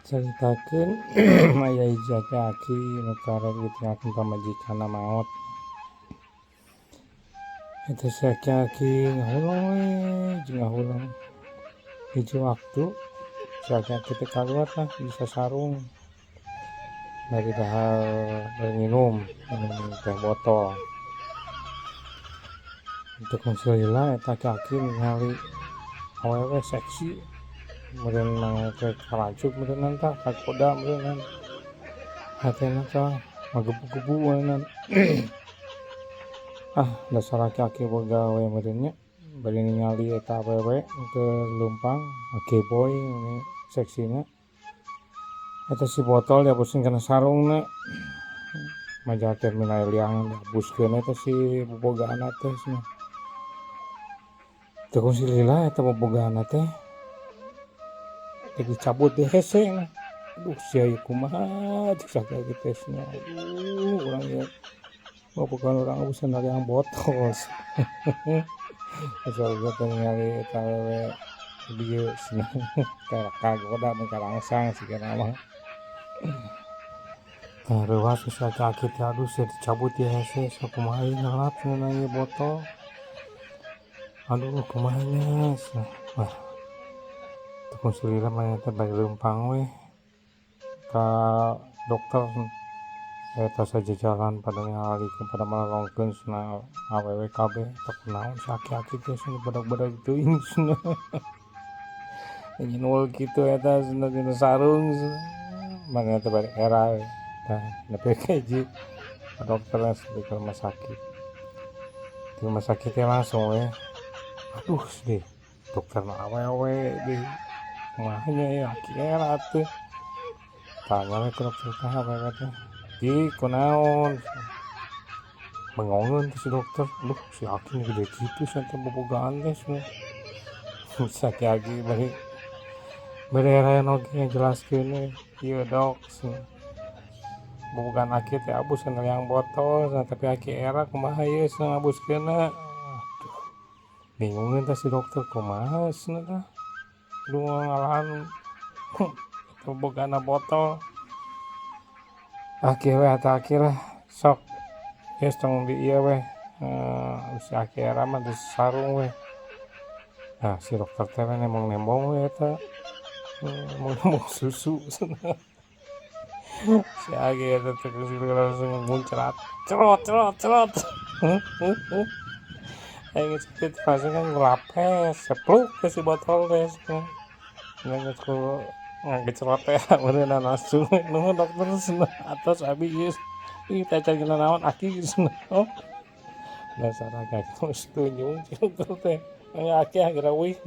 Caritakeun aya hiji aki-aki nu karek ditinggalkeun pamajikanna maot. Eta si aki-aki ngahuleng we jeung ngahuleng. Hiji waktu si aki-aki teh kaluar tah di sasarung bari dahar, bari nginum, nginum teh botol. Teu kungsi lila eta aki-aki ningali awewe seksi, meureun maneh teh karancuk meureunnan tah, kagoda meureunnan. Hatena tah ngagebu-gebu meureunnan. Ah, dasar aki-aki boga we meureun nya, bari ningali eta awewe keur leumpang ngageboy seksina. Eta si botol diabuskeun kana sarungna, majar teh mulai liang diabuskeun eta si bobogaanna teh cenah. Teu kungsi lila eta bobogaanna teh rek dicabut deui, hese lah. Aduh, sia ieu kumaha cek si aki-aki teh cenah, aduh, urang ieu bobogohan urang abusan liang botol. Asal teh ningali eta awewe dieu cenah, kagoda mun karangsang sigana mah. Tah, reuas si aki-aki teh, aduh, sia dicabut ieu hese, sakumaha ieu ngelap cenah ieu botol. Aduh, kumaha nya cenah. Wah, teu kungsi lila manehna teh bari leumpang we ka dokter. Eta sajajaran pada ningalikeun, pada marelongkeun cenah, awewe kabeh, tah kunaon si aki-aki teh cenah, badag-badag teuing cenah. Nyinul kitu eta cenah dina sarung cenah. Manehna teh bari era we. Tah, nepi ka hiji ka dokter nepi ka rumah sakit. Di rumah sakit teh langsung we, aduh deh, dokterna awewe deui, kumaha nya ieu aki era atuh. Tanya we ku dokter teh, awewe teh, "Ih, kunaon?" Bengongeun teh si dokter, "Duh, si aki nu gede kitu sia teh bobogaan teh," cenah. Si aki-aki bari bari era oge ngajelaskeun we, "Ieu dok," cenah, "bobogaan aki teh abus kana liang botol," cenah, "tapi aki era, kumaha ieu," cenah, "ngabuskeunna?" Aduh, bingungeun teh si dokter, kumaha cenah tah, kudu ngalahan bobogaanna botol. Ah, kieu we atuh aki lah, sok geus tong di ieu we, si aki era mah di sarung we. Nah, si dokter teh nembong-nembong we eta, nembong-nembong susu cenah. Si aki eta teh langsung muncrat, cerot cerot cerot. Aing geus kitu langsung kan ngelapes, sepluk we si botol teh cenah. Geus ku ngagecerot teh meureunna langsung, "Nuhun, dokter," cenah, "atos abi ieu, ih, teh acan naon aki," cenah. Oh, dasar aki geus tunjung si dokter teh, aki geura euy.